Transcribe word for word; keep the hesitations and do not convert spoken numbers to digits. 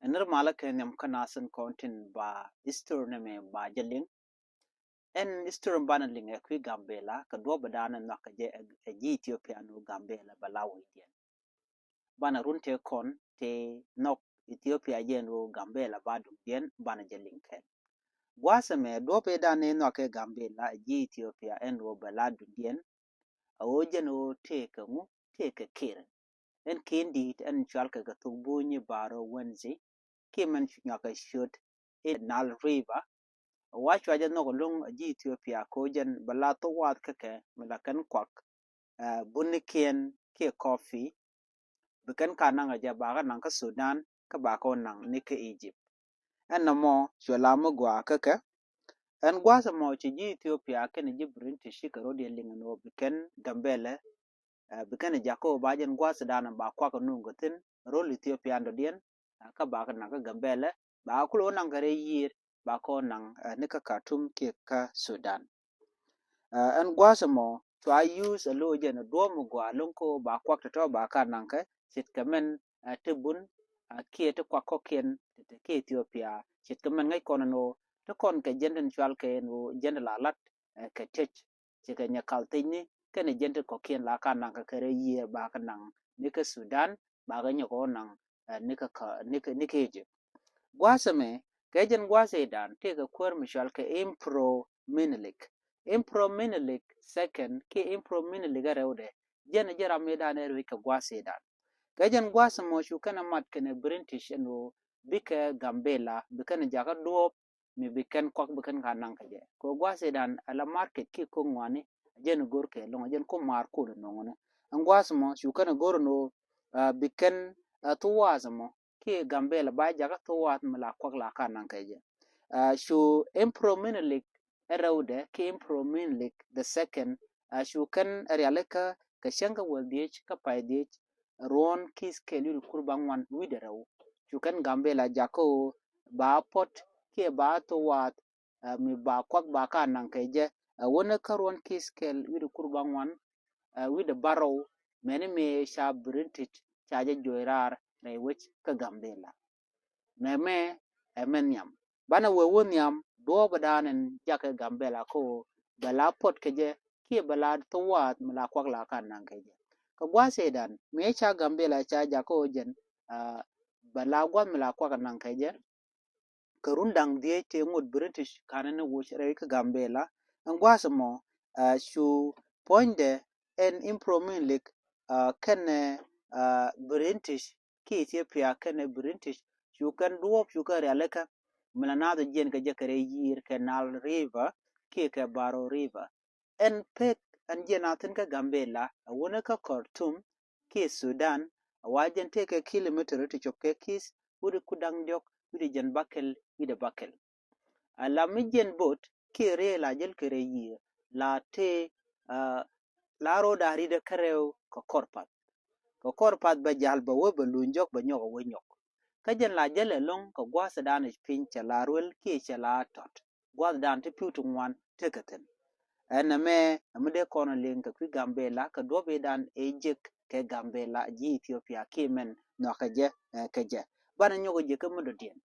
Ɛn nir malä kɛ nhiam kä nasin kɔn tin ba history ni mɛ ba jɛ liŋ. Ɛn history banɛ liŋ ɛ kui̱ Gambela kɛ duɔp bɛ danɛ nhɔak kɛ jɛ ɛ ji̱ Ethiopia ni wä Gambela bɛ la wi̱i̱diɛn. Banɛ run tëë kɔn tëë nhɔk Ethiopia jɛ ni wä Gambela ba duŋdiɛn banɛ jɛ liŋ kɛn. Gua̱a̱th ɛmɛ duɔp ëë danɛ nhɔak kɛ Gambela ɛ ji̱ Ethiopia ɛn wä bɛ la duŋdiɛn. A wä jɛn wä tëë kɛ ŋu tëë kɛ kir. Ɛn ken di̱i̱t ɛn cual kɛ kɛ thuk buny i̱ Baro Wenzi kiɛ mɛn cu nyuak kɛ ciöt i̱ Nile River. Wa cua jɛ nhɔk luŋ a ji̱ Ethiopia ko jɛn bɛ la thok wath kä kɛ mi la kɛn kuak bunikiɛn kiɛ kɔfi. Bi kɛn ka naŋ a jɛ bakä naŋ kä Sudan kä bakä wä naŋ ni kä Egypt. Ɛn nɔmɔ cuɛ la mi gɔaa kä kɛ. Ɛn gua̱a̱th ɛmɔ ci ji̱ Ethiopia kɛn ji̱ British ci kɛ rot yɛ liŋ ni wä bi kɛn Gambela. Bi kɛn jakä wä ba jɛn gua̱a̱th dan ba kuak nuŋ kɛ thi̱n rol Ethiopia dɔ̱diɛn. Kä ba kɛ naŋ kä Gambela ba kul wä naŋ kɛ rɛy yiër ba kɛ wä naŋ ni kä Khartoum kiɛ kä Sudan. Ɛn gua̱a̱th ɛmɔ cua use a lo̱o̱ jɛn duɔ̱ɔ̱p mi gɔaa lo̱ŋ ko ba kuak tɔ̱tɔ̱ ba ka naŋ kɛ ce̱tkɛ mɛn ti bun kiɛ ti kuak kɔ̱kiɛn ti te kiɛ Ethiopia ce̱tkɛ mɛn ŋäc kɔn ɛn ɣöö ti kɔn kɛ jɛn tin cual kɛ ɛn ɣöö jɛn ti la lat kɛ tiec. Cikɛ nyɛ kal thiecni kɛnɛ jɛn ti kɔ̱kiɛn la ka naŋ kɛ kɛ rɛy yiëë ba kɛ naŋ ni kä Sudan ba kɛ nyɛ kɛ wä naŋ ni kä ni kä Egypt. Gua̱a̱th ɛmɛ kɛ jɛn gua̱a̱th ëëdan tëëkɛ kuäär mi cual kɛ Emperor Menelik. Emperor Menelik second kiɛ Emperor Menelik ɛ rɛwdɛ jɛn ɛ jɛ ram ëëdan ɛ ruec kɛ gua̱a̱th ëëdan. Kɛ jɛn gua̱a̱th ɛmɔ cu kɛn ɛ mat kɛnɛ British ɛn ɣöö bikɛ Gambela bi kɛn ɛ jakä duɔ̱ɔ̱p mi bi kɛn kuak bi kɛn ka naŋ kɛ jɛ. Kɛ gua̱a̱th ëëdan ɛ la market kiɛ ko̱k ŋuani ɛ jɛn ɛ go̱r kɛ lo̱ŋ ɛ jɛn kum maar kul ɛ no̱ŋni. Ɛn gua̱a̱th ɛmɔ cu kɛn ɛ go̱r ɛn ɣöö bi kɛn ɛ thuɔ̱k wa̱a̱th ɛmɔ kiɛ Gambela ba jakä thuɔ̱k wa̱a̱th mi la kuak la ka naŋ kɛ jɛ. Cu Emperor Menelik ɛ rɛwdɛ kiɛ Emperor Menelik the second cu kɛn ɛ rialikä kɛ cäŋ kä wäl dhiec kä pay dhiec ruɔ̱n ki̱th kɛl wi̱cdɛ kur ba ŋuan wi̱cdɛ rɛw. Cu kɛn Gambela jakä ɣöö ba puɔ̱t kiɛ ba thuɔ̱k wa̱a̱th mi ba kuak ba ka naŋ kɛ jɛ ɛ wänä kä ruɔ̱n ki̱th kɛl wi̱cdɛ kur ba ŋuan wi̱cdɛ bärɔw. Mɛni mëë ca British ca jɛ juɔc raar rɛy wec kä Gambela. Mɛmɛ ɛ mɛ nhiam banɛ wee wä nhiam duɔ̱ɔ̱p ɛ da̱a̱n ɛn jakä Gambela kä ɣöö bɛ la puɔ̱t kɛ jɛ kiɛ bɛ la thuɔ̱k wa̱a̱th mi la kuak la ka naŋ kɛ jɛ. Kɛ gua̱a̱th ëëdan mëë ca Gambela ca jakä ɣöö jɛn bɛ la gua̱a̱th mi la kuak naŋ kɛ jɛ. Kɛ run da̱ŋ dhiec tëë ŋot British kanɛ ni woc rɛy kä Gambela. Ɛn gua̱a̱th ɛmɔ cu puɔ̱nydɛ ɛn Emperor Menelik kɛnɛ British kiɛ Ethiopia kɛnɛ British cu kɛn duɔ̱ɔ̱p cu kɛn rialikä mi la naath jiɛn kɛ jɛ kɛ rɛy yiër kɛ Nile River kiɛ kɛ Baro River. Ɛn pek ɛn jiɛn a thi̱n kä Gambela a wänä kä Khartoum kiɛ Sudan a wa jɛn tëëkɛ kilometer ti cop kɛ ki̱th wi̱cdɛ kur da̱ŋ diɔ̱k wi̱cdɛ jiɛn bäkɛl wi̱cdɛ bäkɛl. A la mi jiɛn bot kiɛ rëë la jäl kɛ rɛy yiër la tëë la ro̱o̱da ri̱dɛ kä rɛw kɛ kɔr path. Kɛ kɔr path bɛ ja̱l bɛ wee bɛ luny jɔk bɛ nyɔk a wee nyɔk. Kä jɛn la jäl ɛlɔ̱ŋ kɛ gua̱a̱th dan i̱ piny cɛ la ruel kiɛ cɛ la tɔt. Gua̱a̱th dan ti pi̱w ti ŋuan tekɛ thi̱n. Ɛn ɛmɛ ɛmɛ dee kɔn liŋ kɛ kui̱ Gambela kɛ duɔ̱p i̱ dan ëë jek kɛ Gambela ji̱ Ethiopia kiɛ mɛn nhɔakɛ jɛ kɛ jɛ. Banɛ nyɔk jɛ kä mi dɔ̱diɛn.